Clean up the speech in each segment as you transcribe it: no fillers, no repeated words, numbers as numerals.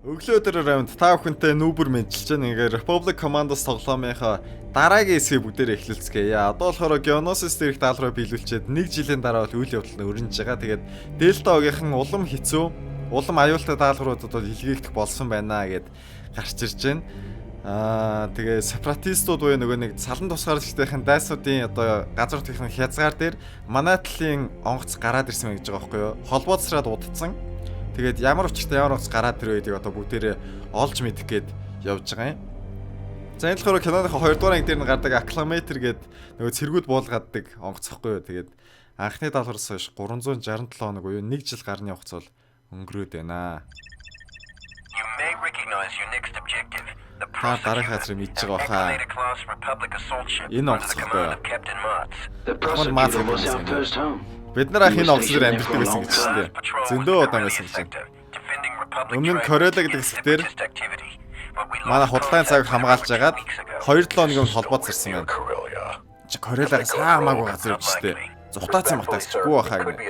Өглөө өдөр рамд та бүхэнтэй нүүбэр мэдчилж байна. Ингээ Republic Commandos тоглоомынхаа дараагийн хэсгийг бүгдээр эхлүүлцгээе. Одоо болохоор Geonosis дээрх даалгавраа биелүүлчихэд нэг жилийн дараа бол үйл явдал нь өрнөж байгаа. Тэгээд Delta огийнхан улам хэцүү, улам аюултай даалгавруудад бол илгээгдэх болсон байна гэд гарч ирж байна. Тэгээ сепаратистууд буюу нөгөө нэг салан тусгаарлагчдын дайсуудын одоо газар нутгийн хязгаар дээр манай талын онгоц гараад ирсэн гэж байгаа байхгүй юу? Холбооцраад удцсан. Тэгээд ямар учиртай ямар онгоц гараад ирвэ гэдгийг одоо бүгдээрээ олж мэдэх гээд явж байгаа юм. За, энэ болохоор киноны 2 дугаар анги дээр нь гардаг Acclamator гээд нөгөө цэргүүд буулгааддаг онгоц байхгүй юу? Тэгээд анхны даалгавраас хойш 367 хоног буюу 1 жил гарны хугацаа бол өнгөрөөд байна. You may recognize your next objective. The Та дараагийн газрыг мэдж байгаа баха. class Republic assault ship Энэ under the онгоц command байхгүй of Captain Martz. The Мац prosecutor was гэдэг our юм. first home. Бид нар ах энэ онгоц дээр амьдардаг байсан гэж шүү дээ. Зөндөө удаан байсан гэж байна. Өмнө нь Корелла гэдэг хэсэг дээр манай худалдааны цаг хамгаалж агаад 2-7 хоногийн өмнө холбоод сарсан байна. Чи Кореллагаас хамаагүй газар явж штэ. Зугатаацсан бахтаа гэж гүү бахаа гинэ.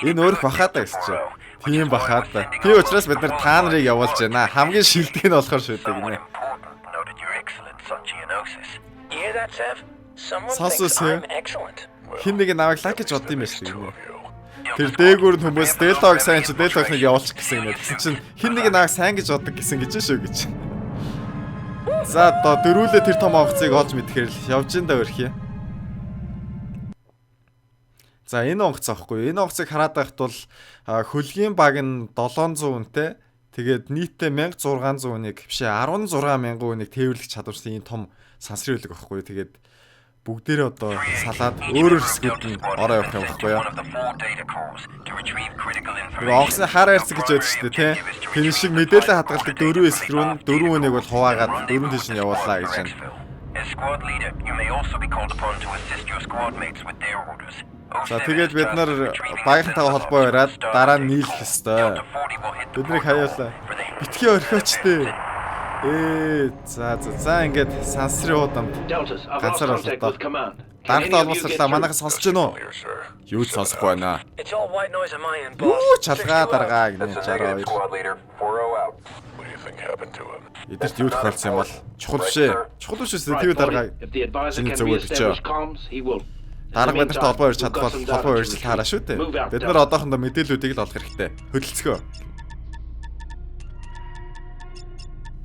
Энэ өөрөх бахаа даа гэсэн чи. Тийм бахаа да. Тийм учраас бид нар та нарыг явуулж байна. Хамгийн шилдэг нь болохоор шүү дээ гинэ. Сонсоо, Сэв. Хин нэг намайг лак гэж бодсон юм байна шүү дээ гинэ. Тэр дээгүүр нь хүмүүс Delta сайн чи Delta нэг явуулчих гэсэн гинэ. Тэгсэн чинь хин нэг намайг сайн гэж боддог гэсэн гэж шүү гэж. За, одоо дөрүүлээ тэр том онгоцыг олж мэдэхээр л явж ин да өрхий. За, энэ онгоц аахгүй. Энэ онгоцыг хараад байхад бол хөлгийн баг нь 700 үнэтэй. Тэгээд нийтдээ 1600 үнийг биш 16 мянган үнийг тээвэрлэх чадвартай ийм том сансрын хөлөг аахгүй. Тэгээд бүгдээрээ одоо салаад өөр өөр хэсгүүд нь ороо явах юм баггүй юу? Нөгөө онгоцны хар хайрцаг гэж байдаг шүү дээ, тий. Тэр шиг мэдээлэл хадгалдаг дөрвөн хэсэг рүү нь дөрвөн үнийг бол хуваагаад дөрвөн тийш нь явууллаа гэж байна. As squad leader, you may also be called upon to assist your squad mates with their orders. За, тэгээд бид нар багийнхантайгаа холбоо бариад дараа нь нийлэх ёстой. Биднийг хаяалаа. Битгий орхиоч тээ. За, ингээд сансрын уудамд Deltas, I've lost ганцаар contact боллоо. with command. Дарагт холбоосрлаа, манайхан сонсож байна уу? Юу ч сонсохгүй байна. It's all white noise on my end, boss. Юу чалгаа даргаа гинэ 62. Squad leader, 4-0 out. What do you think happened to him? Эдэрт юу тохиолдсон юм бол чухал биш ээ. Чухал биш үү? Тэр даргаа If the advisor чиний can зөвөд өчөө. re-establish comms, he will. Дарга бид нартай холбоо барьж чадах бол холбоо барьж таараа шүү дээ. Бид нар одоохондоо мэдээллүүдийг л олох хэрэгтэй. Хөдөлцгөө.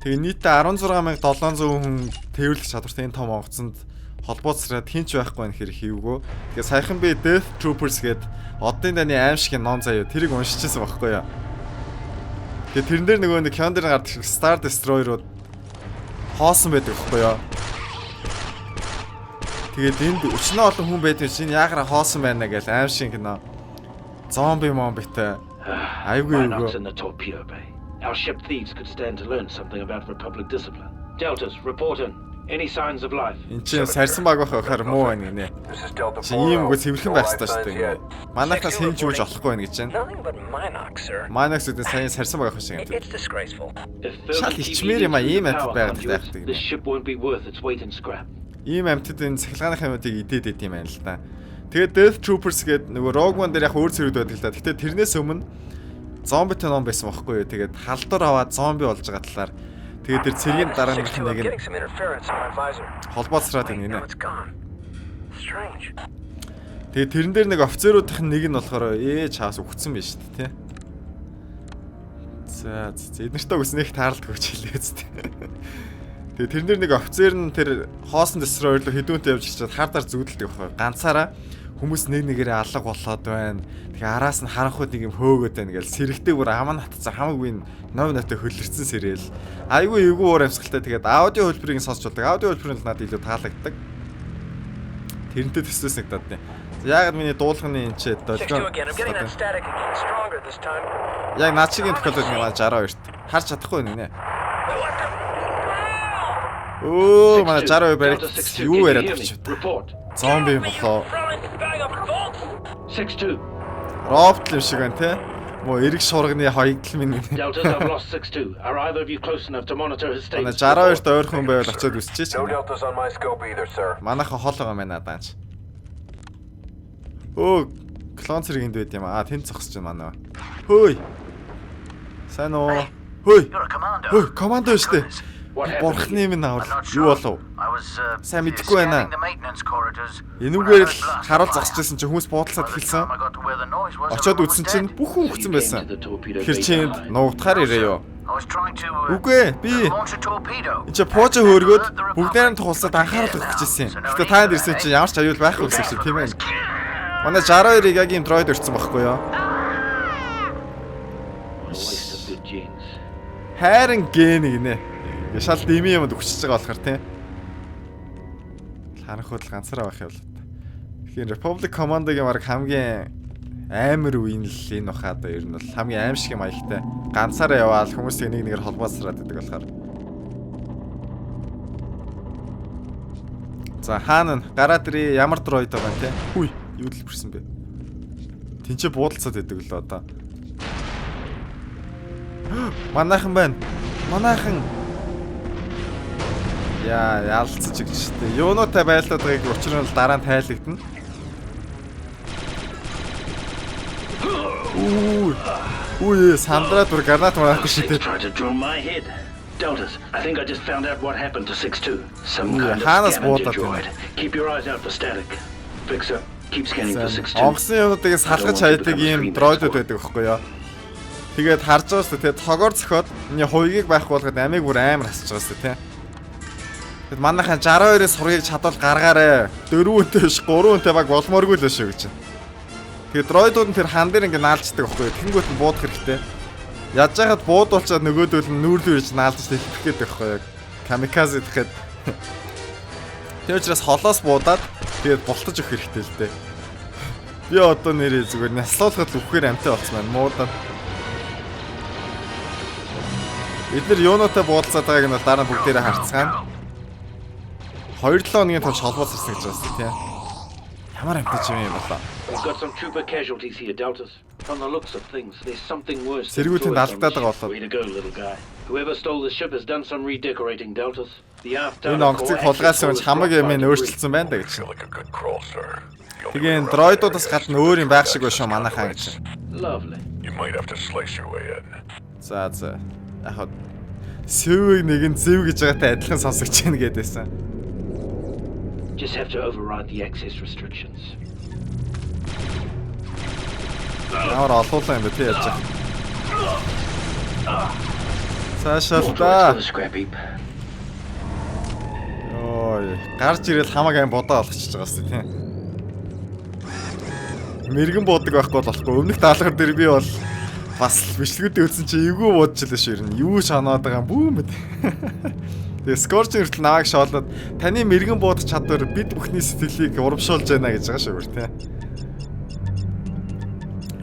Тэгээ нийтдээ 16,700 хүн тээвэрлэх чадвартай энэ том онгоцонд холбооцраад хинч байхгүй байх хэрэг хийвгөө. Тэгээ саяхан би Death Troopers гээд оддын дайны аимшигын ном заяа, тэрийг уншижсэн байхгүй юу. Тэгээ тэрэн дээр нөгөө нэг кинон дээр гардаг шиг Star Destroyer-ууд хоосон байдаг байхгүй юу. Тэгээд энд өчнөө олон хүн байдаг чинь яагараа хоосон байна гэж аимшиг кино. Зомби момбитай. Айгүй Mynocks юу. in the torpedo bay. Our ship thieves could stand to learn something about Republic discipline. Deltas, report in. Any signs of life? Энд чинь сарьсан баг байх байхаар муу байна гинэ. This is Delta Чи ийм үгүй цэвэрхэн байх ёстой шүү дээ гинэ. Манайхаас хэн ч юуж олохгүй байна гэж байна. Nothing but Mynocks, sir. Манайхс үдэн сая сарьсан баг байх шиг юм. It's disgraceful. If Шал ичмээр юм а, ийм амьтад байгаад тайхдаг This гинэ. ship won't be worth its weight in scrap. Ийм амьтад энэ цахилгааныхаа юмнуудыг идээд идэм юм байна л да. Тэгээд Death Troopers гээд нөгөө Rogue One дээр яг өөр цэрүүд байдаг л да. Гэтэ тэрнээс өмнө зомбитой ном байсан байхгүй юу. Тэгээд халдвар аваад зомби болж байгаа талаар. Тэгээд тэр цэргийн дарааных нэг нь Getting some interference on my visor. холбооцраад байна гинэ. Now it's gone. Strange. Тэгээд тэрэн дээр нэг офицеруудын нэг нь болохоор чаас үхсэн байж шүү дээ, тий. За, эднэртэй үснэх их таарлдаг гэж хэлээ зү. Тэгээд тэрэн дээр нэг офицер нь тэр хоосон destroyer руу хэдүүнтэй явж ирчээд хар дар зүүдэлдэг байхгүй. Ганцаараа хүмүүс нэг нэгээрээ алга болоод байна. Тэгээ араас нь харанхуйд нэг юм хөөгөөд байна гэл сэрэгтэй бүр ам нь хатцсан, хамаагүй нов нотой хөлөрцөн сэрэл. Айгүй эвгүй уур амьсгалтай, тэгээд аудио хэлбэрийг сонсч болдог. Аудио хэлбэр нь надад илүү таалагддаг. Тэрнтэй төслөөс нэг дадны. Яагаад миний дуулганы энэ ч 6-2 долгион again. I'm getting that static again. Stronger this time. Яг над шигийн тохиолдолд нэг 62-т харж чадахгүй гинэ. Өө, манай 62 баригд юу яриад авч вэ? Report. Зомби болоо. Throwing bag of bolts. 6-2. Робот юм шиг байна те. Мөө эрэг шуурганы хоёрдол минь. Deltas, I've lost 6-2. Are either of you close enough to monitor his Манай status? 62-т ойрхон байвал очиод үсчээч. No deltas on my scope either, sir. Манайхан хол байгаа юм байна даанч. Өө, клон цэрэг энд байд юм аа. Тэнд зогсож байна манай. Хөөй. Сайн уу? Хөөй. You're a commando. Хөөй, командо шүү дээ. What happened? Бурхны минь авал. I'm not Юу sure. болов? I was Сайн мэдэхгүй байна. scanning the maintenance corridors when I Энүүгээр heard л blast харуул fire. зогсож байсан чинь хүмүүс буудалцаад By the эхэлсэн. time I got to where the noise was, Очоод everyone үзсэн was чинь dead. бүх хүн үхсэн байсан. Тэр чинь Чинь нуугдахаар ирээ юу? I was trying to Үгүй ээ, би launch a torpedo. Энд чи пуужа хөөргөөд бүгдээр нь тулсаад анхаарал өгөх гэжсэн. Гэтэ танд ирсэн чинь ямар ч аюул байхгүй гэсэн чинь тийм ээ. Манай 62-ыг яг ийм дроид өртсөн байхгүй юу? Waste of good genes. Хайран ген гинэ. Ингээ шал дими юмд өгчөж байгаа болохоор тийм. Харанхуул ганцаараа байх юм бол. Тэгэхээр Republic Commando-гийн баг хамгийн амар үеийн л энэ баха одоо ер нь бол хамгийн аимшиг юм маягтай. Ганцаараа яваал хүмүүсийг нэг нэгээр холбоосраад байдаг болохоор. За хаана нь гараад ирээ ямар дроид байгаа юм те? Хүй, юу дэлбэрсэн бэ? Тинчээ буудалцаад байдаг лөө одоо. Манайхан байна. Манайхан. Яа, ялцаж өгч штэ. Юунуутай байлдаад байгааг учир нь бол дараа нь тайлагдана. Үу. Үу, сандраад бүр гранат манаахгүй Things шидээд. tried to drill my head. Deltas, I think I just found out what happened to 6-2. Some Ooh, kind of хаанаас scavenger буудаад байна? droid. Keep your eyes out for static. Fixer, keep scanning for 6-2. Онгоцны юмнуудыг салгаж хайдаг ийм дроидууд байдаг байхгүй юу? Тэгээд харж байгаа шүү дээ, цогоор цохиод миний хувийг байхгүй болгоод амийг бүр амар хасаж байгаа шүү дээ, тэ. Тэгэд манайхан 62-ын сургийг чадвал гаргаарэ. 4 хүнтэй биш 3 хүнтэй баг болмооргүй л шүү гэж. Тэгээд дроидууд нь тэр хан дээр ингээ наалждаг байхгүй юу? Тэнгүүт нь буудах хэрэгтэй. Ядж байхад буудуулчаад нөгөөдөл нь нүүрлүү ирж наалдаж дэлбэх гээд байхгүй юу? Камиказе гэхэд. Тэр учраас холоос буудаад тэгээд бултаж өгөх хэрэгтэй л дээ. Би одоо нэрээ зүгээр наслуулахад л үхэхээр амтай болсон байна. Муудаад. Бид нар юунуутай буудалцаад байгааг нь бол дараа нь бүгдээрээ харцгаана. 2-7 хоногийн турш холбоос ирсэн гэж байна тийм. Ямар амтай ч юм юм болоо. We've got some trooper casualties here, Deltas. From the looks of things, there's something worse than Цэргүүд тэнд droids on алдагдаад the байгаа ship. болоод. Way to go, little guy. Whoever stole the ship has done some redecorating, Deltas. The aft Энэ data онгоцыг core хулгайлсан access хүн хамаг all юм is өөрчилсөн байна да гэж. Feel like a good crawl, sir. The only Тэгээ way энэ around дроидуудаас the area is гадна өөр юм байх шиг access байна шүү манайхаа гэж. Lovely. You might have to slice your way in. За за. Яг хаа сэвийг нэгэн зэв гэж байгаатай адилхан сонсогч байна гэдээсэн. Just have to override the access restrictions. Ямар олуулаа юм бэ тий яаж байгаа. Цаашаа л More droids да. for the scrap heap. Йой, гарч ирэл хамаг аим бодоо олгочихж байгаа сте тий. Мэргэн буудаг байхгүй бол болохгүй. Өмнөх даалгавар дээр би бол бас бичлэгүүдээ үзсэн чи эвгүй буудчихлаа шүү ер нь. Юу шанаад байгаа юм бүү мэд. Тэгээ Scorch хүртэл намайг шоолоод таны мэргэн буудах чадвар бид бүхний сэтгэлийг урамшуулж байна гэж байгаа шүү тий.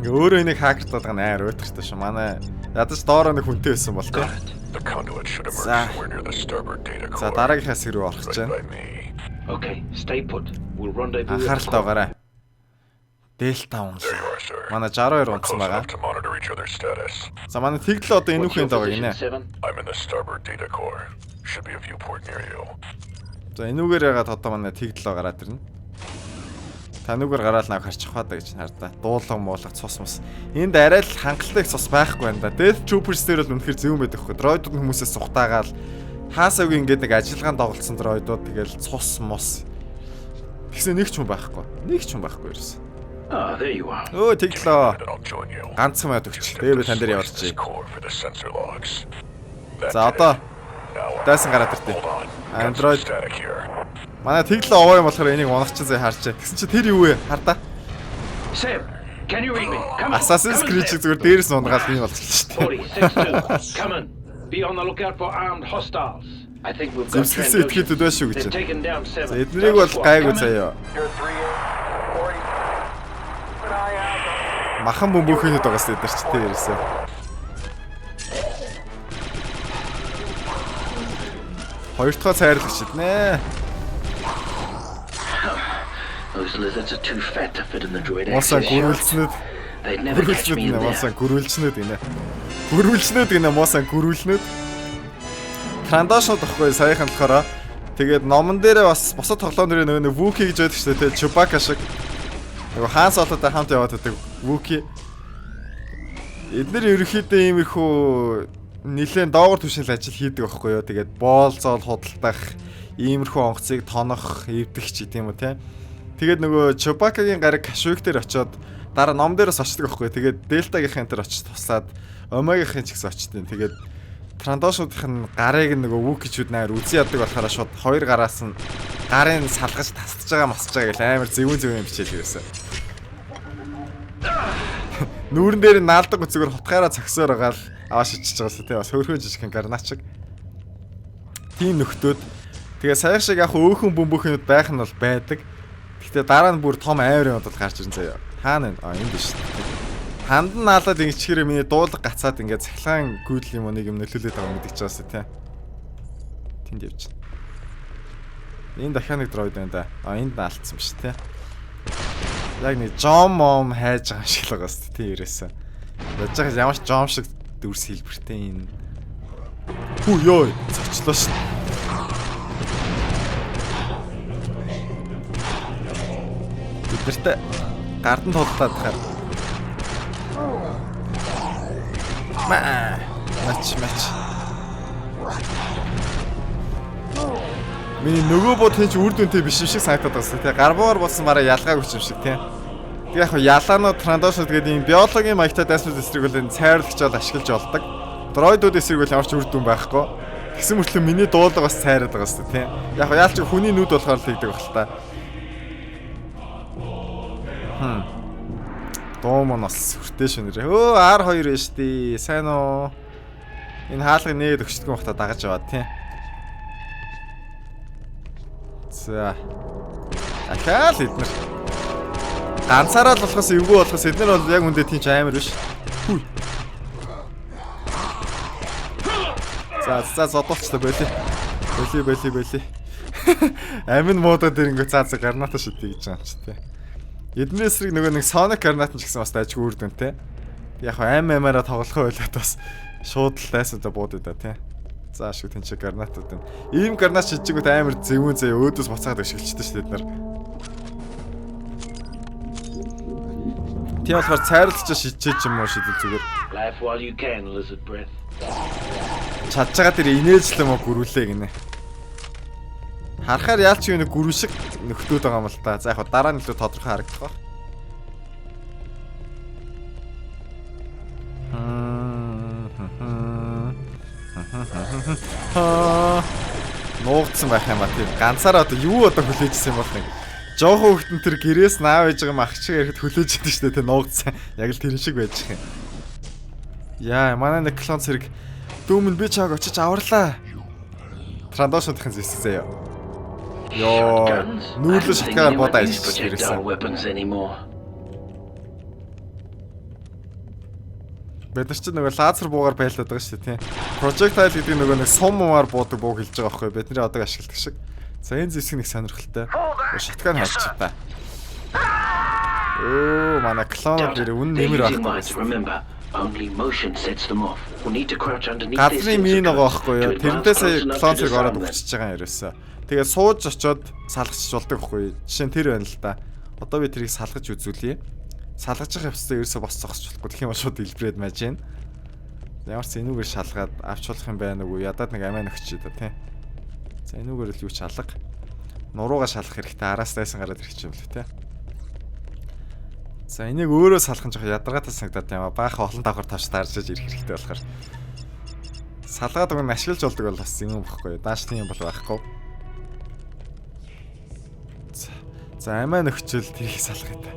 Ингээ өөрөө энийг хакертаад байгаа нь амар уйтгартай шүү. Манай ядаж доороо нэг хүнтэй байсан бол тий. Got it. The conduit should emerge За. somewhere near the starboard data За core. дараагийнхаа хэсэг рүү орох гэж Right байна. by me. Okay, stay put. We'll rendezvous. at the Анхааралтай core. байгаарай. Дельта унлаа. There you are, sir. Манай 62 We're унтсан close байгаа. enough to monitor each other's status. За манай тэглэл одоо энэ What's your үхэнд байгаа position, гинэ. Seven? I'm in the starboard data core. Should be a viewport near you. За энүүгээр ягаад одоо манай тэглэл гараад ирнэ. Та нүгээр гараал навь харчих ба да гэж хардаа. Дуулан муулах цус мус. Энд арай л хангалттай их цус байхгүй байна да. Death Troopers дээр бол үнэхэр зөв юм байдаг хгүй. Дроидууд нь хүмүүсээс сухтаагаал хаасаагүй ингээд нэг ажиллагаанд тоглолцсон дроидууд тэгэл цус мус. Тэгсэн нэг ч хүн байхгүй. Нэг ч хүн байхгүй ерөөс. Ah, there you are. Өө тэглөө. Then I'll join you. Ганцхан мод өгч. Тэгээ би тань дээр Slice this явуулчих. core for the sensor logs. That За did одоо it. Now I'm- дайсан гараад иртээ. Hold on. Got some Android static here. Манай тэглээ овоо юм болохоор энийг унах чинь зэ харчээ. Тэгсэн чи тэр юу вэ? Хардаа. Seb, can you read me? Come on. Assassin's Come in, Creed Seb. чиг зүгээр дээрээс нь унгаал юм болчихлоо шүү 40, дээ. 6-2. Come in. Be on the lookout for armed hostiles. I think we've got Зэмсгэлсэн этгээдүүд байна шүү гэж. They've taken down seven. За эднийг бол гайгүй заяа. You're 3 8 40. An eye out. Махан бөмбөхөнүүд байгаа шүү дээ эдгээр чи тэ ерөөсөө. Хоёр дахь цайрлагч нэ. Those lizards are too fat to fit in the droid Муусан access shaft. гүрүүлснүүд They'd never catch Гөрүүлчнүүд me in нэ there. муусан гөрүүлчнүүд гинэ. Гөрүүлчнүүд гинэ муусан гөрүүлнүүд. Трандашууд ахгүй саяхан болохоор тэгээд номон дээрээ бас бусад тоглоом дээрээ нөгөө нэг Вуки гэж байдаг шүү дээ, тэ Чубака шиг. Нөгөө Хаан Солотой хамт яваад байдаг Вуки. Эднэр ерөнхийдөө иймэрхүү нэлээд доогор түвшинл ажил хийдэг байхгүй юу. Тэгээд боол зоол худалдах, иймэрхүү онгоцыг тонох, эвдэх ч гэдэм юм уу те. Тэгээд нөгөө Чубакагийн гараг Кашуик дээр очиод дараа ном дээрээс очдөг байхгүй юу. Тэгээд Дельтагийнхын дээр очиж туслаад Омегийнхын ч гэсэн очдیں۔ Тэгээд Трандошуудын гарыг нөгөө Вукичүүд нээр үзэн ядаг болохоор шууд хоёр гараас нь гарын салгаж тасдж байгаа масж байгаа гэл амар зөвүүн зөвүүн юм бичээл ерөөсөө. Нүүрэн дээр нь наалдаг үцгээр хутгаараа цогсоор байгаа л аваа шичиж байгаа шүү тий. Бас хөөрхөн жижигхэн гарнач шиг. Тийм нөхдөөд тэгээ саяг шиг яг өөхөн бөмбөхнүүд байх нь бол байдаг. Гэхдээ дараа нь бүр том айвар юм бол гарч ирэн заяа. Хаана вэ? А энд биш. Ханд нь наалаад ингэчгээр миний дуулга гацаад ингээд цахилгаан гүйдэл юм уу нэг юм нөлөөлөд байгаа мэдчихэж байгаа шүү тий. Тэнд явж байна. Энэ дахиад нэг дроид байна да. А энд наалтсан биш тий. Яг нэг жом мом хайж байгаа шиг л байгаа шүү тий ерөөсөө. Яаж байгаа ямар ч жом шиг дүрс хэлбэртэй энэ. Хүү ёо цочлоо шүү. Бид нартай гардан тулдаад тахаар. Маа. Мач мач. Миний нөгөө бод хин ч үр дүнтэй биш юм шиг санагдаад байгаа тий. Гарбуугаар болсон бараа ялгаагүй юм шиг тий. Тэг яг хөө ялаанууд трандошууд гэдэг ийм биологийн маягтай дайснууд эсрэг бол энэ цайруулагч бол ашиглаж болдог. Дроидууд эсрэг бол ямар ч үр дүн байхгүй. Тэгсэн мөртлөө миний дуулга бас цайраад байгаа шүү тий. Яг хөө яалч хүний нүд болохоор л тэгдэг баг л та. Дуу мөн бас сүртэй шөнөрөө. Өө R2 байна шүү дээ. Сайн уу? Энэ хаалгыг нээд өгчдгөн бахта дагаж яваад тий. За. Дахиад л эднэр. Ганцаараа л болохоос эвгүй болохоос эднэр бол яг үндэ тийм ч амар биш. Хүй. За за зодуулчлаа боли. Боли боли боли. Амин муудаад ирэнгүү за за граната шидэ гэж байгаа юм чи тий. Эдний эсрэг нөгөө нэг Sonic гранат нь ч гэсэн бас дайжгүй үр дүнтэй. Яг хаа ам амаараа тоглох байлаа бас шууд л дайсуудаа буудаа да тий. За шүү тэн чи гранатууд байна. Ийм гранат шидчихгүүт амар зэвүүн заяа өөдөөс буцаад өшиглчихдээ шүү дээ эднэр. Тийм болохоор цайруулж шидчихэж юм уу шидэл зүгээр. Laugh while you can, lizard breath. Чадж байгаа тэр инээж л юм уу гөрүүлээ гинэ. Харахаар яалч юу нэг гөрүү шиг нөхдөөд байгаа юм л та. За яг хаа дараа нь илүү тодорхой харагдах ба. Нуугдсан байх юм а тийм. Ганцаараа одоо юу одоо хүлээжсэн юм бол нэг. Жохон хүүхдэн тэр гэрээс наав ээж байгаа мах шиг ирэхэд хүлээж идэв шүү дээ. Тэр нуугдсан. Яг л тэр шиг байж байгаа юм. Яа, манай нэг клон цэрэг дүүмэн би чааг очиж аварлаа. Трандошуудын зэс заяа. Йоо, Shotguns? I нүүрлэн don't think шатгаар anyone бодоо uses ажиллаж projectile ирсэн. weapons anymore. Бид нар чинь нөгөө лазер буугаар байлдаад байгаа шүү дээ, тийм. Projectile гэдэг нөгөө нэг сум мумаар буудаг бууг хэлж байгаа байхгүй юу? Бидний одоо ашигладаг шиг. За энэ зэвсэг нэг сонирхолтой. Шатгаан хайчих та. Өө, манай клонууд Delta, нэр үн they're нэмэр using байхгүй. mines, remember. Only motion sets them off. We'll need to crouch underneath their Газрын sensor мин байгаа codes байхгүй to юу? advance Тэрнтэй сая close enough to клон зэрэг ороод disarm them. өгчөж байгаа юм ерөөсөө. Тэгээ сууж очиод салгачж болдог байхгүй юу? Жишээ нь тэр байна л да. Одоо би тэрийг салгаж үзүүлье. Салгаж явах явцдаа ерөөсөө бос зогсож болохгүй. Тэгэх юм бол шууд илбрээд маж гин. Ямар ч энүүгээр шалгаад авч болох юм байна уу? Ядаад нэг амиа нөхчий да тий. За энүүгээр л юу ч алга. Нурууга шалах хэрэгтэй. Араас дайсан гараад ирэх юм л тий. За энийг өөрөө салах нь жоох ядаргаатай санагдаад юм а. Баахан олон давхар тавч таарч ирэх хэрэгтэй болохоор. Салгаад өгн ашиглаж болдог бол бас юм байхгүй юу? Дааш тийм бол байхгүй. За, За амиа нөхчөл тэрийг салах гэдэг.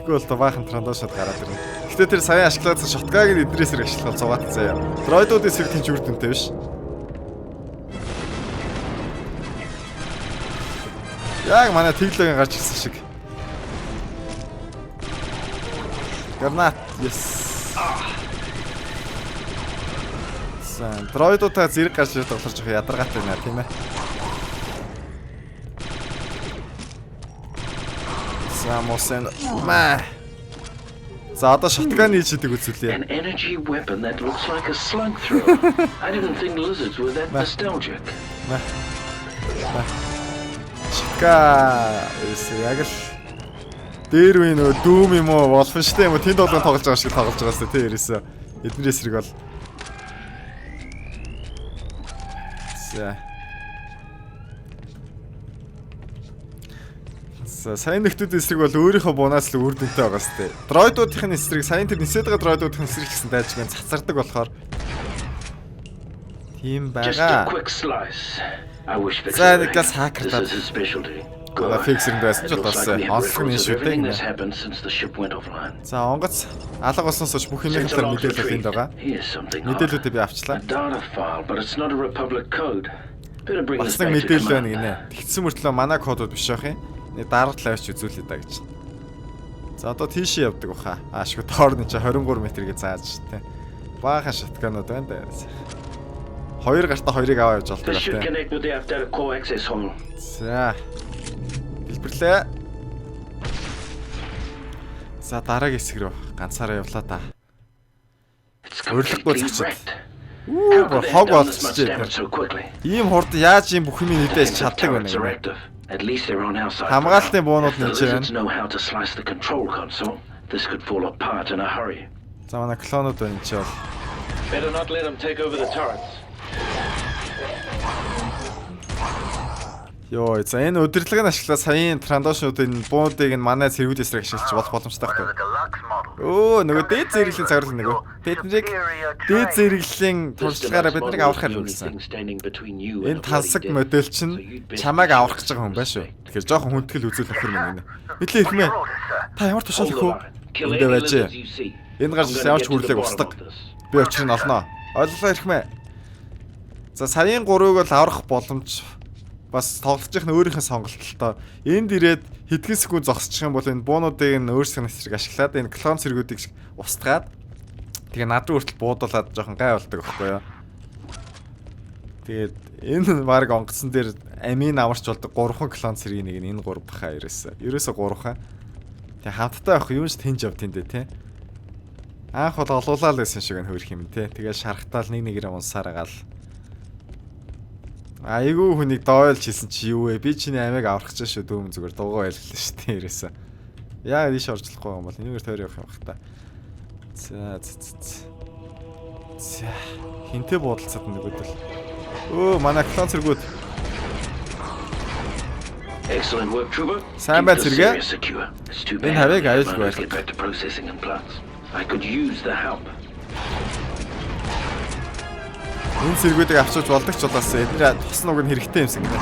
Тэгэхгүй бол баахан трандошод гараад ирнэ. Гэтэ тэр саяхан ашиглаадсан шотгааг нь эднээс хэрэг ашиглах бол цугаат заяа. Дроидууд эсрэг тийм ч үр дүнтэй биш. Яг манай тэглэгийн гарч ирсэн шиг. Гранат. Yes. За, дроидуудаа зэрэг гарч ирээд болохоор жоох ядаргаатай байна, тийм ээ. За, мусэн. Маа. За одоо shotgun хийж идэг үзүүлье. An energy weapon that looks like a slug thrower. I didn't think lizards were that nostalgic. Shotgun ерөөсөө яг л дээр үе нөгөө Doom юм уу Wolfenstein юм уу тэнд болгон тоглож байгаа шиг тоглож байгаа сте тий ерөөсөө. Эдний эсрэг бол. За. За сайн нөхдүүд эсрэг бол өөрийнхөө бунаас л үр дүнтэй байгаа сте. Дроидуудын эсрэг сайн тэр нисээд байгаа дроидуудын эсрэг гэсэн дайжиг цацардаг болохоор тийм Just байгаа. a quick slice. I wish Fixer За were нэг газ here. хакертаад. This is his specialty. Одоо Good. Fixer-нд байсан ч It looks болоосай. like we have Онцлог нь records of шүү дээ. everything that's happened since the ship went offline. За онгоц алга болсноос хойш бүх юмны Sensor талаар logs мэдээлэл энд retrieved. байгаа. Here's something odd. Мэдээллүүдээ би авчлаа. A data file, but it's not a Republic code. Better bring Бас this нэг back to мэдээлэл байна command. гинэ. Тэгсэн мөртлөө манай кодууд биш байх юм. Нэг дарга авч үзүүлээ да гэж. За одоо тийшээ явдаг баха. Аашгүй доор нь чи 23 м гэж зааж штэ. Баахан шатганууд байна да. Хоёр гартаа хоёрыг аваа явж болдог This should тий. connect with the Afdata core access hall. За. Дэлбэрлээ. За дараагийн хэсэг рүү ганцаараа явлаа да. It's Урилгагүй completely зочид. wrecked. Үү How could they хог have done this much болчихжээ. damage so quickly? Ийм хурд яаж ийм бүх юм нэгдэж Defensive чаддаг вэ turrets are гэнэ? active. At least they're on our side. for Хамгаалтын now. буунууд If the нь ч байна. lizards know how to slice the control console, this could fall apart in a hurry. За манай клонууд байна чи бол. Better not let them take over the turrets. Йоо, за энэ удирдлагыг ашиглаад саяын трандошнууд энэ буудыг нь манай цэргүүд эсрэг ашиглаж болох боломжтой One байхгүй. of the deluxe models. Өө, нөгөө дээд зэрэглэлийн цагаарлал нөгөө. Биднийг дээд зэрэглэлийн This туршлагаараа deluxe биднийг model аврахаар is the only хэлсэн. thing standing between you Энэ and a bloody тансаг death. модель чинь So you'd best чамайг be sure аврах гэж байгаа хүн to байна шүү. respect. Тэгэхээр жоохон хүндэтгэл үзүүл нөхөр минь гэнэ. Мэдлээ ирхмээ. Your orders, sir. Та ямар тушаал Hold их үү? the line. Kill Эндээ any байжээ. lizards you see. Энд гарч I'm ирсэн gonna ямар ч get to the хүрлээг bottom устдаг. of this. Би учрыг нь олно. Ойлголоо ирхмээ. За саяын 3-ыг бол аврах боломж бас тоглогчийн нь өөрийнх нь сонголт л тоо. Энд ирээд хэдхэн секунд зогсчих юм бол энэ буунуудыг нь өөрсдөө эсрэг ашиглаад энэ клон цэргүүдийг устгаад тэгээ над руу хүртэл буудуулаад жоохон гай болдог байхгүй юу? Тэгээд энэ баг онгоцсон дээр амийн аварч болдог 3хан клон цэргийн нэг нь энэ 3 баха ерөөсөө. Ерөөсөө 3хан. Тэгээ хамтдаа явах юм ч тэнж яв тэндээ те. Анх бол олуулаа л байсан шиг нь хөрх юм те. Тэгээ шарахтаал нэг нэгээрээ унсаар агаал. Айгүй хүнийг дойлж хийсэн чи юу вэ? Би чиний амийг аврах гэж шүү дүүм зүгээр дугуй байлглаа шүү дээ ерөөсөө. Яагаад ийш орж болохгүй юм бол энэгээр тойроо явах юм бах та. За за за, за. За хинтээ буудалцаад нөгөөдөл. Өө манай клон цэргүүд Excellent work, trooper. Сайн Keep байна, this цэргээ. area secure. It's too Энэ bad хавийг we have аюулгүй miners байлга. get back to processing and plants. I could use the help. Энэ цэргүүдийг авчирч болдог ч болоос эдгээр тус нуг нь хэрэгтэй юмсан гинэ.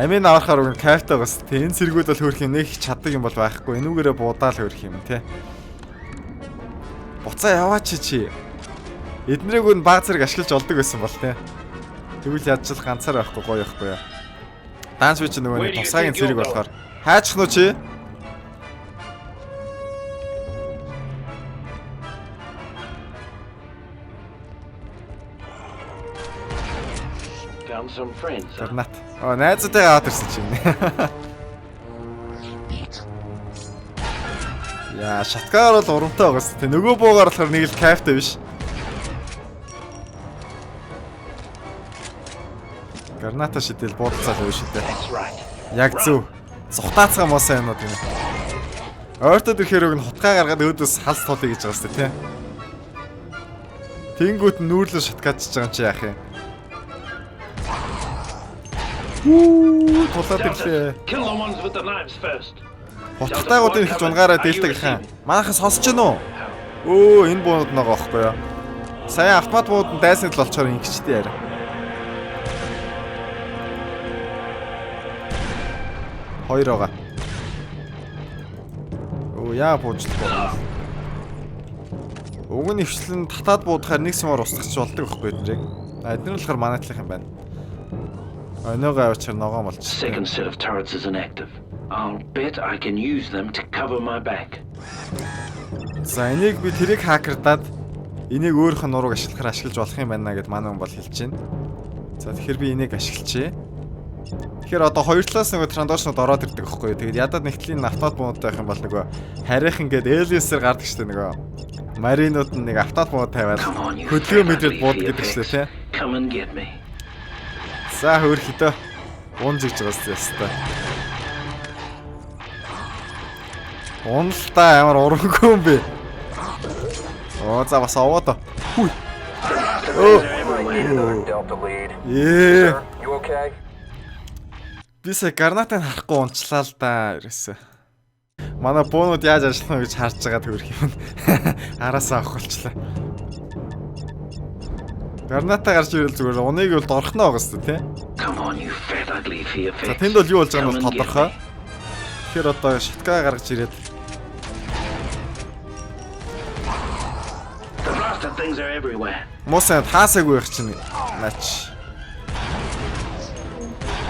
Амийн аврахаар уг нь кайфтай бас. Тэ энэ цэргүүд бол хөөрх юм нэг их чаддаг юм бол байхгүй. Энүүгээрээ буудаал хөөрх юм те. Буцаа яваач чи. Эднэрийг үн баг зэрэг ашиглаж олдог байсан бол те. Тэгвэл ядч л ганцаар байхгүй гоё байхгүй яа. Даанч би чи нөгөө нэг тусгаагийн цэрэг болохоор хаачих нь уу чи? Found some friends. huh? Гранат. Оо найзуудтайгаа аваад ирсэн чинь. Яа, шаткаар бол урамтай байгаа шүү дээ. Нөгөө буугаар болохоор нэг л кайфтай биш. Граната шидэл буудалцаал юу шидэ. That's right. Яг зөв. Зухтаацгаа муусан юмнууд юм. Ойртоод ирэхээр уг нь хутгаа гаргаад өөдөөс халс тулъя гэж байгаа шүү дээ, тэ. Тэнгүүт нь нүүрлэн шатгаадчихж байгаа юм чи яах юм? Үү, тулаад ирлээ. Kill the ones with the knives first. Хутгатайгуудын эхэлж унгаараа дээлдэг хаан. Манайхан сонсож гэнэ үү? Өө, энэ буунууд нөгөө байхгүй юу? Сая автомат бууд нь дайсны тал олчоор ингэчтэй яриа. Хоёр байгаа. Өө, яа буучлахгүй. Уг нь ивчлэн татаад буудахаар нэг сумаар устгах болдог байхгүй эднэрийг. А эднэр нь болохоор манай талынх юм байна. Өнөөгөө авчир ногоон болчихсон. Second set of turrets is inactive. I'll bet I can use them to cover my back. За энийг би тэрийг хакердаад энийг өөрийнх нь нурууг ашиглахаар ашиглаж болох юм байна гэд манай хүн бол хэлж байна. За тэгэхээр би энийг ашиглачээ. Тэгэхээр одоо хоёр талаас нөгөө Trandoshan-ууд ороод ирдэг байхгүй юу. Тэгээд ядаад нэгтлийн автомат бомбууд байх юм бол нөгөө харийнхан гээд Aliens-ээр гардаг штэ нөгөө маринууд нь нэг автомат бомбууд тавиад Come on, you хөдөлгөөн fat мэдрээд ugly бууд fear гэдэг штэ pigs. тий. Come and get me. За хөөрхөдөө унж гэж байгаа ёстой. Уналтаа ямар урангүй юм бэ? Оо за бас овоод. Хүй. Өө. Delta lead. Ээ. You okay? Би сая гранатыг харахгүй унчлаа л да ерөөсөө. Манай буунууд яаж ажиллах вэ гэж харж байгаа төрх юм. Араасаа авах болчлаа. Граната гарч ирэл зүгээр уныг бол дорхноо байгаа шүү дээ, тий? Come on, you fat ugly fear За pigs. тэнд бол юу болж байгаа нь Come бол and get тодорхой. me. Тэгэхээр одоо шатка гаргаж ирээд The blasted things are everywhere. муусан таасаагүй байх чинь нач.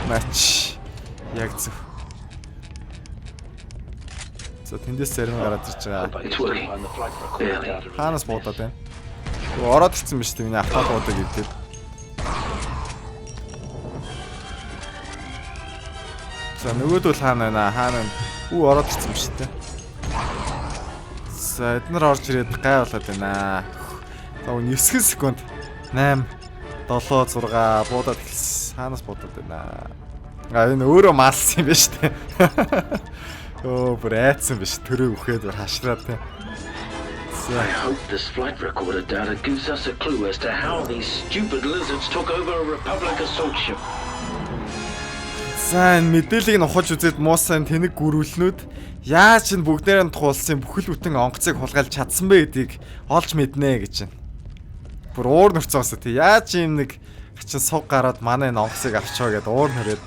Нач. Яг зөв. За тэндээс зарим гараад ирж байгаа. It's working. Barely. Хаанаас буудаад байна? Өө, ороод ирсэн биз дээ миний автомат буудаг гэдэг. За нөгөөдөл хаана байна? Хаана байна? Үү ороод ирсэн биз дээ. За эднэр орж ирээд гай болоод байна. За 9 секунд. 8 7 6 буудаад эхэлсэн. Хаанаас буудаад байна? А энэ өөрөө маалсан юм байна шүү дээ. Өө бүр айцсан биш. Төрөө үхээд бүр хашраад тийм. За I hope this flight recorder data gives us a clue as to how these stupid lizards took over a Republic assault ship. За энэ мэдээллийг нь ухаж үзээд муусан тэнэг гүрүүлнүүд яаж энэ бүгдээр нь туулсан бүхэл бүтэн онгоцыг хулгайлж чадсан бэ гэдгийг олж мэднэ гэж байна. Бүр уур нөрцөн бас тий яаж ийм нэг хачин суг гараад манай энэ онгоцыг авчаа гэдээ уур нөрөөд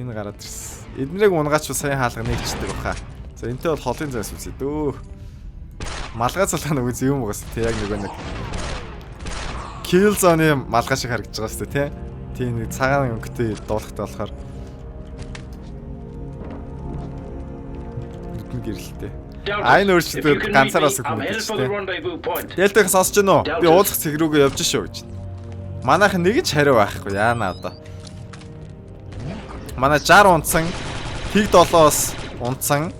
энэ гараад ирсэн. Эднэрийг унгаач саяхан хаалга нэгчдэг баха. За энтэй бол холын зайс үзье дөө. Малгай цалгаа нөгөө зэв юм угаас тий яг нөгөө нэг Kill zone-ы малгай шиг харагдаж байгаа шүү дээ тий. Тийм нэг цагаан өнгөтэй дуулахтай болохоор нүдэн гэрэлтэй. Delta, А энэ if you өөрчлөлтүүд can read ганцаараа me, сүх I'm headed мэдэж for the тий. rendezvous point. Дэлтэх сонсож гэнэ үү? Би уулзах цэг рүүгээ явж шүү гэж. Манайх нэг ч хариу байхгүй яана одоо. Манай 60 унтсан, тэг 7-оос унтсан.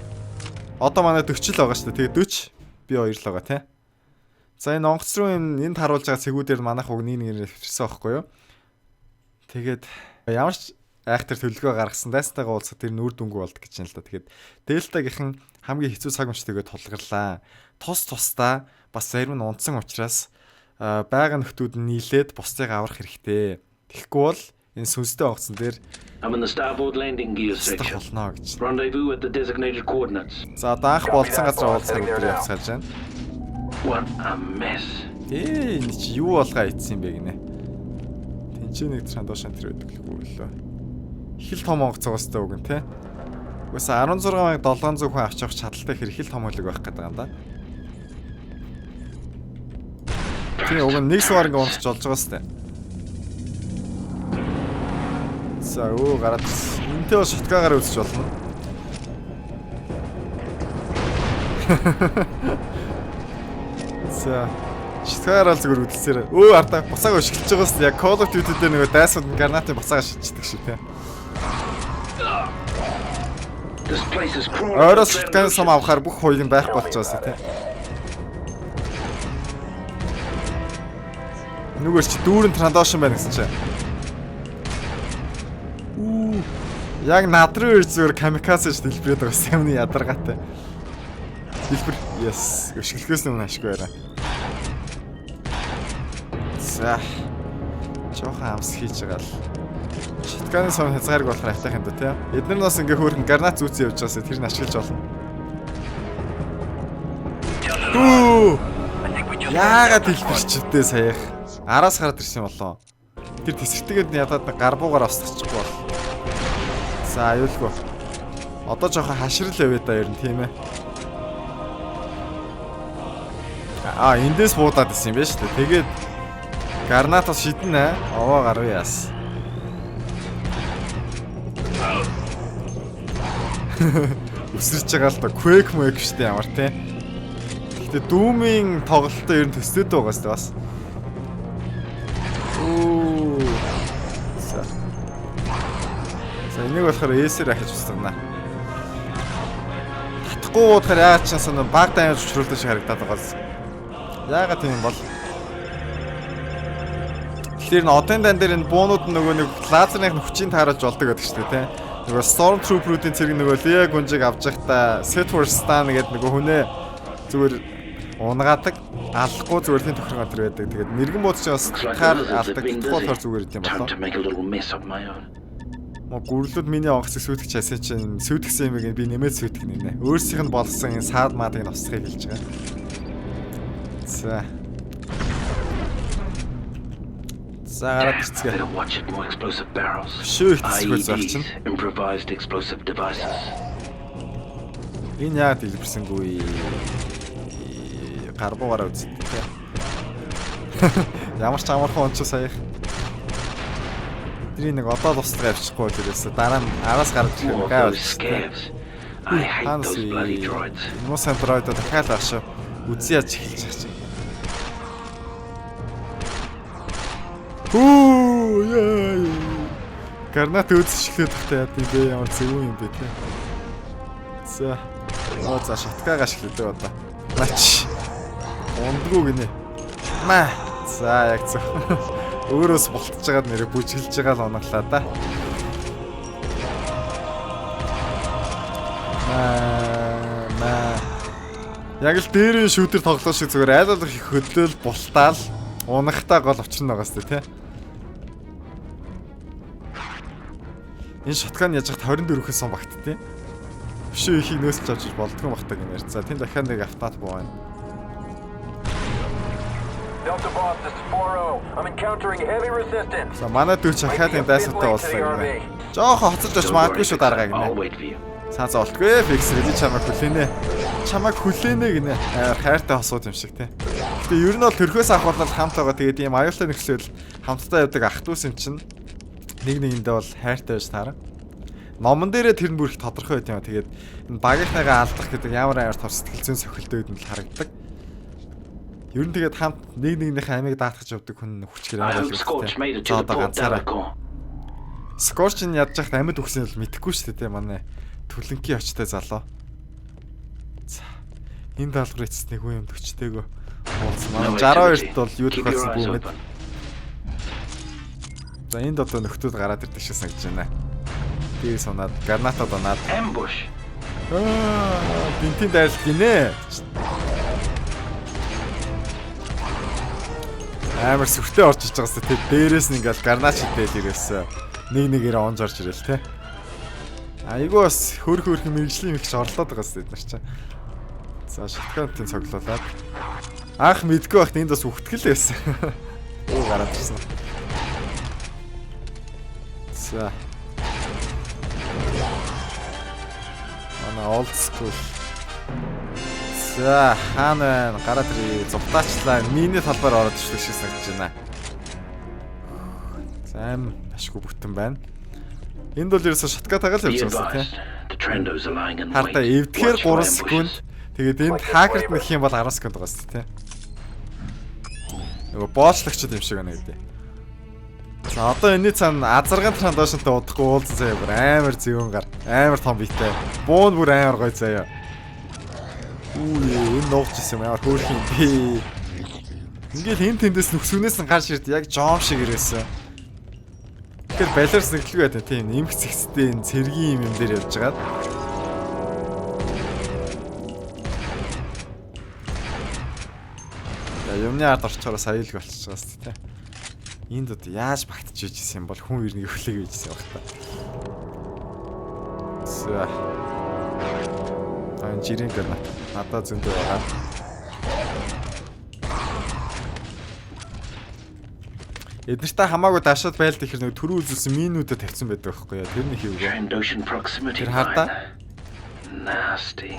Одоо манай 40 л байгаа шүү дээ. Тэгээ 40 би 2 л байгаа тий. За энэ онгоц руу энэ энд харуулж байгаа цэгүүдээр манайх уг нэг нэгээр нэвтэрсэн байхгүй юу? Тэгээд ямар ч айхтар төлөвлөгөө гаргасан дайстайгаа уулзах тэр нүүр дүнгүй болд гэж юм л да. Тэгээд Дельтагийнхан хамгийн хэцүү цаг мөчтэйгээ тулгарлаа. Тус тусдаа бас зарим нь унтсан учраас байгаа нөхдүүд нь нийлээд бусдыг аврах хэрэгтэй. Тэгэхгүй бол энэ сүнстэй онгоцон дээр I'm in the starboard landing gear стах section. болно гэж. Rendezvous at the designated coordinates. За одоо анх болцсон газар уулзах өдөр явцгааж байна. What a mess. Ээ энэ чи юу болгоо ийдсэн юм бэ гинэ. Тинчээ нэг трандошн тэр байдаг л үгүй лөө. Их л том онгоц уустай үг нь те. Угаасаа 16700 хүн авч явах чадaltaй хэрэг л том хөлөг байх гэдэг юм да. Тийм уг нь нэг сувар ингээ унтж болж байгаа сте. За өө гараад ирсэн. Энтэй бол шоткагаар үзэж болно. За шоткагаар л зүгээр үзэлсээр. Өө ардаа буцаага өшгөлж байгаа сте. Яг Call of Duty дээр нөгөө дайсууд нь гранатын буцаага шидчихдэг шиг те. This place is crawling. Ойроос with шотканы сум Trandoshans. авахаар бүх хоёрын байх болж байгаа сте те. Нүгэр чи дүүрэн трандошин байна гэсэн чи. Үү. Яг над руу ирж зүгээр камикадзе ч дэлбэрээд байгаа юм ядаргаатай. Дэлбэр. Yes. Өшиглөхөөс өмнө ашгүй байраа. За. Жохон амс хийж байгаа л. Шотканы сум хязгаарг болохоор автах юм да тий. Эднэр нас ингээ хөөрхөн гранат зүүцэн явж байгаасаа тэр нь ашиглаж болно. Дүү. I think we just Яагаад дэлбэрчвдээ саях? Араас гараад ирсэн болоо. Тэр тесэртэйгэд нь ядаад нэг гарбуугаар осдочихгүй бол. За аюулгүй. Одоо жоохон хашрал явъя да ер нь тийм ээ. Аа эндээс буудаад исэн юм байна шүү дээ. Тэгээд гранатаас шидэнэ. Овоо гаруй яас. Өсөрч байгаа л да Quake мөк шүү дээ ямар тийм. Гэтэ Doom-ийн тоглолтоо ер нь төсөөд байгаа шүү дээ бас. Оо. За. Энийг болохоор S-ээр ахиж устгана. Татахгүй буудахаар яагаад ч юм баг даймж учруулдаг шиг харагдаад байгаа. Яагаад тийм бол? Тэгэхээр н одын дан дээр энэ буунууд нөгөө нэг лазерных нь хүчийг тааруулж болдог гэдэг чинь тий. Нөгөө Stormtrooper-уудын цэрэг нөгөө Leia гүнжиг авч явахдаа Set for Stun гэдэг нөгөө хүнээ зүгээр унгаадаг, алахгүй зүгээр тийм тохиргоо төр байдаг. Тэгээд мэрэгэн бууд чинь бас таар алдаг, болохоор зүгээр юм болоо. Мо гүрлүүд миний онгоцыг сүйтгэж хайсан чинь сүйтгэсэн юмыг би нэмээд сүйтгэх нэ. Өөрсдийнх нь болсон энэ саад маадыг нь усхыг хэлж байгаа. За. За гараад ирцгээ. Шүү их тэсгүүл зах чинь. Improvised explosive devices. Энэ яагаад илбэрсэнгүй? Гарбуугаараа үздэг те. Ямар ч амархан онцоо саях. Тэрийг нэг одоо л устгаа явчихгүй бол ерөөсөө дараа нь араас гарч ирэх гай болчихсон. I hate those bloody droids. Муу сайн дроидо дахиад байх шүү. Үзий яаж эхэлж байгаа чинь. Хүү яа. Гранат үзчихлээ тахта яа тийм бэ ямар зөвүүн юм бэ те. За. Оо за шаткаага ашиглав одоо. Нач. Ундгүй гинэ. Маа. За яг зөв. Өөрөөс болтож байгаад нэрэ бүжгэлж байгаа л унаглаа да. Маа. Яг л дээрийн шүүдэр тоглоо шиг зүгээр айл алах их хөдлөөл бултаал унахтаа гол учир нь байгаа сте тий. Энэ шоткан яаж хат 24-хэн сум багтдیں۔ Өшөө ихийг нөөцлж авч болдгоо бахтаг юм ярьцаа. Тэнд дахиад нэг автомат буу байна. Delta Boss, this is 4-0. I'm encountering heavy resistance. За манай дүү дахиад энэ дайсуутай уулзлаа гинэ. Жохон хоцорж очиж магадгүй шүү даргаа гинэ. Цаа заа болтгүй фикс гэж чамайг хүлээнэ. Чамайг хүлээнэ гинэ. Амар хайртай хосууд юм шиг тий. Гэтэ ер нь бол төрхөөс авахвал хамт байгаа. Тэгээд ийм аюултай нөхцөл хамтдаа явдаг ах дүүс юм чинь нэг нэгэндээ бол хайртай байж таарна. Номон дээрээ тэр нь бүр их тодорхой байт юм. Тэгээд энэ багийнхныгаа алдах гэдэг ямар амар тов сэтгэл зүйн сохилтой үед нь л харагддаг. Ер нь тэгээд хамт нэг нэгнийхээ амийг даатгаж явдаг хүн хүчгээр I амар hope Scorch made it За to the одоо port ганцаараа. Delacor. Scorch нь ядж яхад амьд үхсэн бол мэдэхгүй шүү дээ манай түлэнкийн очтой залуу. За энэ даалгавар эцэст нэг хүн юм төчтэйгөө уулзсан. Манай No 62-т activity. бол юу Keep your тохиолсон eyes бүү мэд. open. За энд одоо нөхдүүд гараад ирдэг шиг санагдаж байна. Дээрээс унаад гранатад унаад. Ambush. Аа, бинтийн дайралт гинэ. Амар сүртэй орж иж байгаас тэ дээрээс нь ингээл гранат шидээл ирээсээ. Нэг нэгээр онж орж ирэл тэ. Айгуу бас хөр хөрхөн мэрэгжлийн юм их ч орлоод байгаас эд нар чинь. За шаткантын цоглуулад. Анх мэдгүй байхад энд бас үхтгэл байсан. Уу гараад ирсэн. За. Манай old school. За хаана байна? Гараад ирээ. Зувтаачлаа. Миний талбар ороод ирдэг шиг санагдаж байна. За аим ашгүй бүтэн байна. Энд бол ерөөсө шаткатагаа л Be явж байгаа тийм. advised, the Trandos are lying in Хардаа wait. эвдэхээр Watch for 3 секунд. ambushes. Тэгээд энд хакерт нэх юм бол 10 секунд байгаа шүү дээ, тийм. Нөгөө боолчлогчд юм шиг байна гэдэг. За одоо энэний цаана азарган трандошнтой удахгүй уулзсан заяа бүр амар зөвөн гар. Амар том биетэй. Буун бүр амар гоё заяа. Үу энэ нуугч исэн юм амар хөөрхөн юм бэ. Ингээл эн тэндээс нүхсгнээс нь гарч ирд яг жом шиг ирээсэн. Тэгэхээр балиар санагдлгүй байдаг тийм эмх зэгцтэй энэ цэргийн юм юм дээр явж байгаад. Я юмны ард орчоороо сая л болчихж байгаа шүү дээ. Энд одоо яаж багтж ижсэн юм бол хүн ирнэ хүлээг ижсэн баг та. За. Аа жирийн гранат. Надад зөндөө байгаа. Эднэртэй хамаагүй дашаад байлд ихэр нэг түрүү үзүүлсэн минүүдэд тавьсан байдаг байхгүй яа. Тэр нэг юу вэ? Trandoshan proximity Тэр хардаа. mine. Nasty.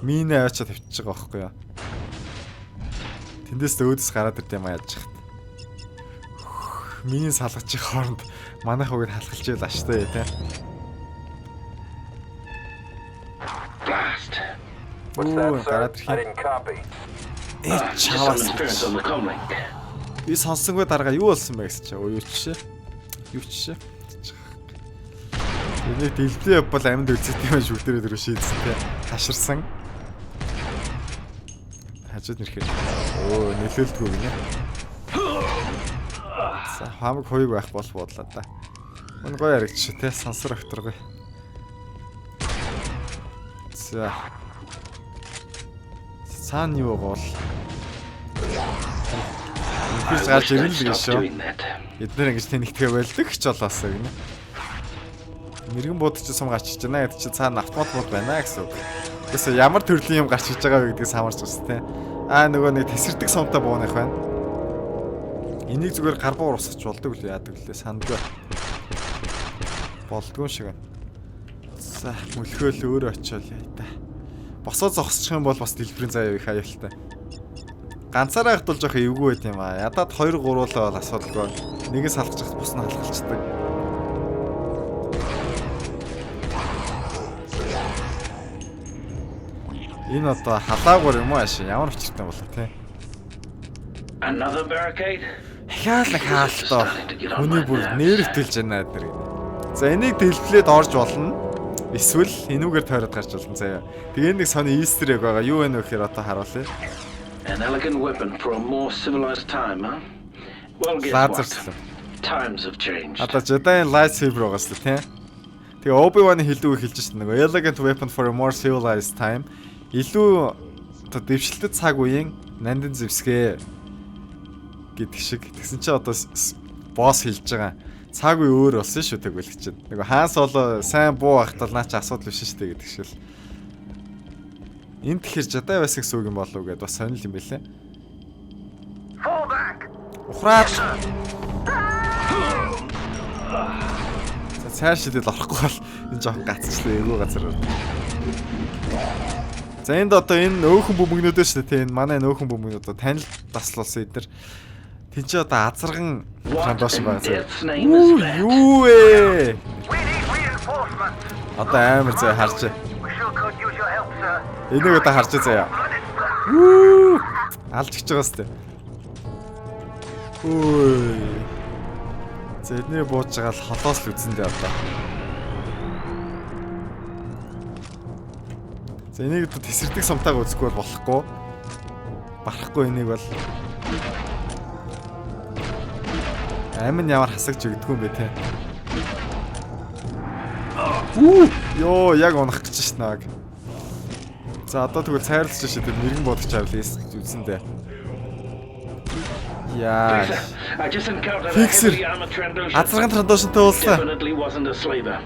Минэ аваачаа тавьчихж байгаа байхгүй яа. Тэндээс өөдөс гараад ирд юм а яаж хат. Миний салгаж хооронд манайх үгийг халахалж ийл аштай тий. Blast. What's Ooh, that, sir? гараад ирэх I юм. didn't copy. Э Just some чаваас. interference on the comlink. Би сонссонгүй дарга юу болсон бэ гэсэн чи. Өө юу чишээ? Юу чишээ? Энийг дэлбэлээ явбал амьд үлзэт юм шиг бүгдээрээ дөрөв шийдсэн те. Ташарсан. Хажууд нэрхээр. Өө, нөлөөлдгөө гинэ. За, хамаг хуйг байх бол буудлаа да. Мөн гоё яригдчих те, сансар огторгой. За. Цаана юу гол? Үнэхээр гарч ирнэ л гэж шүү. Эднэр ингэж тэнэгдэхэ болдог ч болоосоо гинэ. Мэргэн буудаж сум гарч иж байна гэдэг чинь цаана автомат бууд байна гэсэн үг. Тэсээ ямар төрлийн юм гарч иж байгаа вэ гэдгийг самарч байна те. Аа нөгөө нэг тесэрдэг сумтай бууных байна. Энийг зүгээр гар буур усгаж болдог л яадаг лээ сандгүй. Болдгоо шиг байна. За мөлхөөл өөрөө очиод яа та. Босоо зогсчих юм бол бас дэлбэрийн заяа их аюултай. Ганцаараа явахд бол жоох эвгүй байт юм аа. Ядаад 2 3 л бол асуудалгүй. Нэгээс халахчих бус нь халахалчдаг. Энэ одоо халаагуур юм уу ааш ямар учиртай болоо те. Another barricade? Дахиад нэг хаалтаа. Хүний бүр нэрвтэлж байна эднэр гинэ. За энийг дэлбэлээд орж болно. Эсвэл энүүгээр тойроод гарч болно заяа. Тэгээ нэг сони Easter egg байгаа. Юу вэ гэхээр одоо харуулъя. An elegant weapon for a more civilized time, huh? Well, guess Лазер. what? Times have changed. Одоо Jedi lightsaber байгаас л тий. Тэгээ Obi-Wan хэлдэг үг хэлж шин нөгөө elegant weapon for a more civilized time. Илүү одоо дэвшилтэт цаг үеийн нандин зэвсгээ гэдэг шиг. Тэгсэн чинь одоо босс хэлж байгаа. Цаг үе өөр болсон шүү тэгвэл чинь. Нөгөө Хаан Соло сайн буу байхад наа чи асуудал биш шүү дээ гэдэг шиг л. Энэ тэгэхээр Jedi байсан гэсэн үг юм болов уу гэдээ бас сонирхол юм байлээ. Fall back. Ухраад. За цааш шидэд орохгүй бол энэ жоохон гацчлаа эвгүй газар. За энд одоо энэ өөхөн бөмбөгнүүд шүү дээ тийм энэ манай энэ өөхөн бөмбөгнүүд одоо танил таслуулсан эднэр. Тин чи одоо азарган What трандош in байгаа заа. death's name is that? Юу вэ? We need reinforcements. Одоо амар зөө харж. We sure could use your help, sir. Энийг одоо харж заяа. Blooded Үү! Алж гिच байгаа сте. Үй. За эдний бууж байгаа л холоос л үзэн дээ одоо. За энийг одоо тесэрдэг сумтайг үзэхгүй бол болохгүй. Барахгүй энийг бол амин ямар хасагч өгдөггүй юм бэ те. Үү! Йоо, яг унах гэж шин нэг. За одоо тэгвэл цайрлаж шээ тэр мэрэгэн бодож авлаа үзэн дээ. Яа. I just encountered a Fixer. heavily armored Trandoshan. Азарган Трандошинтай уулзлаа. Definitely wasn't a slaver.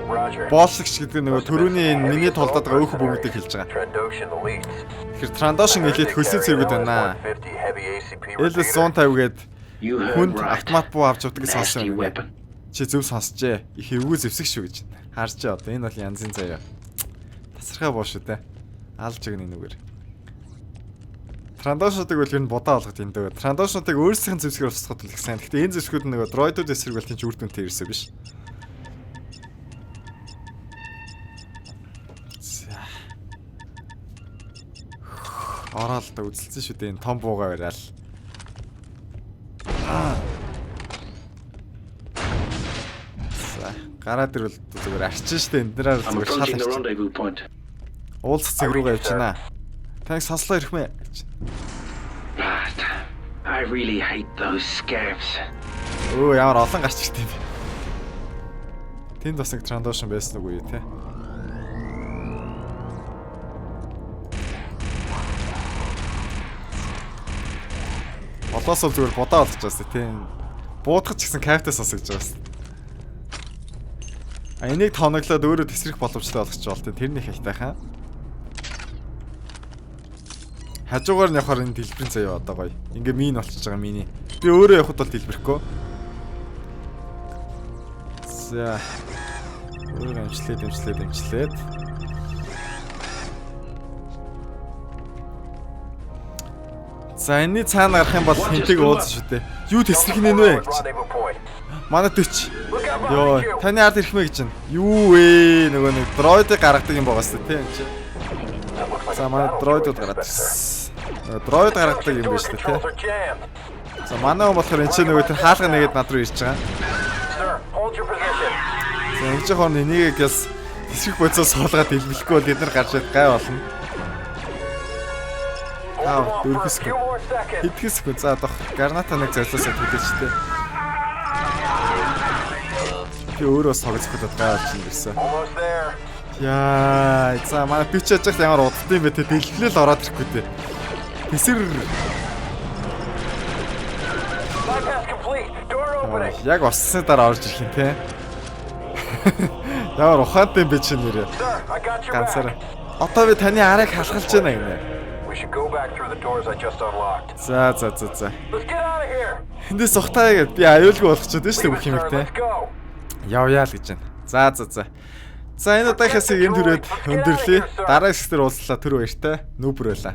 Roger. Боолсогч гэдэг нь нөгөө түрүүний энэ миний толдоод байгаа өөхөн бөмбөгдөг хэлж байгаа. Trandoshan elites. Тэгэхээр Трандошин элит хөлсөн цэргүүд байна. LS 150 гээд You heard хүнд right. автомат буу авч явдаг гэж сонссон Nasty юм. weapon. Чи зөв сонсчээ. Их эвгүй зэвсэг шүү гэж. Харж одоо энэ бол янзын заяа. Тасархай боо шүү дээ. Алж өгнө энүүгээр. Трандошнуудыг бол ер нь бодоо олгод юм дөө. Трандошнуудыг өөрсдийнх нь зэвсгээр устгахад бол их сайн. Гэхдээ энэ зэвсгүүд нь нөгөө дроидууд эсрэг бол тийм ч үр дүнтэй ирсэн биш. За. Ороод л да үзэлцэн шүү дээ. Энэ том буугаа бараал. За, гараад ирвэл зүгээр арчин шүү дээ. Энднэрээр I'm зүгээр шал approaching the арчин. rendezvous point. Уулзах цэг рүүгээ явчихна. Таныг сонслоо ирэх мэ гэж. Blast. I really hate those scabs. Өө ямар олон гарч ирт юм бэ. Тэнд бас нэг Трандошин байсан уу те. Олоос бол зүгээр бодоо олгож байсан тийм. Буудах ч гэсэн кайфтай сонсогдож байгаа юм. А энийг тоноглоод өөрөө тэсрэх боломжтой болгоч бол тийм тэр нэг хайтайхан. Хажуугаар нь явахаар энэ дэлбэрийн заяа одоо гоё. Ингээ мин болчихж байгаа миний. Би өөрөө явхад бол дэлбэрэхгүй. За. Өөрөө амжилтлээд амжилтлээд амжилтлээд. За энэний цаана гарах юм бол хинтэг уулзах шүү дээ. Юу тэсрэх нь вэ гэж. Манай төч. Йоо, таны ард ирэх мэ гэж байна. Юу вэ? Нөгөө нэг дроидыг гаргадаг юм байгаа сте тийм чи. За манай дроидууд гараад ирсэн. Нөгөө дроид гаргадаг юм байна шүү дээ тий. За манай хүн болохоор энэ ч нөгөө тэр хаалга нэгээд над руу ирж байгаа. За, ингэж хоорн энийг яс тэсрэх бодисоос суулгаад илбэлэхгүй бол эдгээр гарч ирээд гай болно. Аа, дөрвөн секунд. Хэдхэн секунд. За, дох граната нэг зарлаасаа төлөөчтэй. Би өөрөө бас сог зөхөд гай болж юм ирсэн. Almost there. Яа, за манай би ч яж ямар уддсан юм бэ те, дэлбэлэл ороод ирэхгүй те. Тэсэр Bypass complete. Door opening. яг орсны дараа орж ирэх юм те. Ямар ухаантай юм бэ чи нэрээ. Sir, I got your Ганцаараа. back. Одоо би таны арыг халахалж байна гинэ. We should go back through the doors I just unlocked. За за за за. Let's get out of here. Эндээс ухтаа гэд би аюулгүй болгочод байна шүү дээ Leave бүх it, юм sir. те. Let's go. Явъя л гэж байна. За за за. За, энэ удаагийнхаас энэ түрээд өндөрлөе. Дараа хэсгээр уулзлаа, түр баяртай. Нүүбэр байла.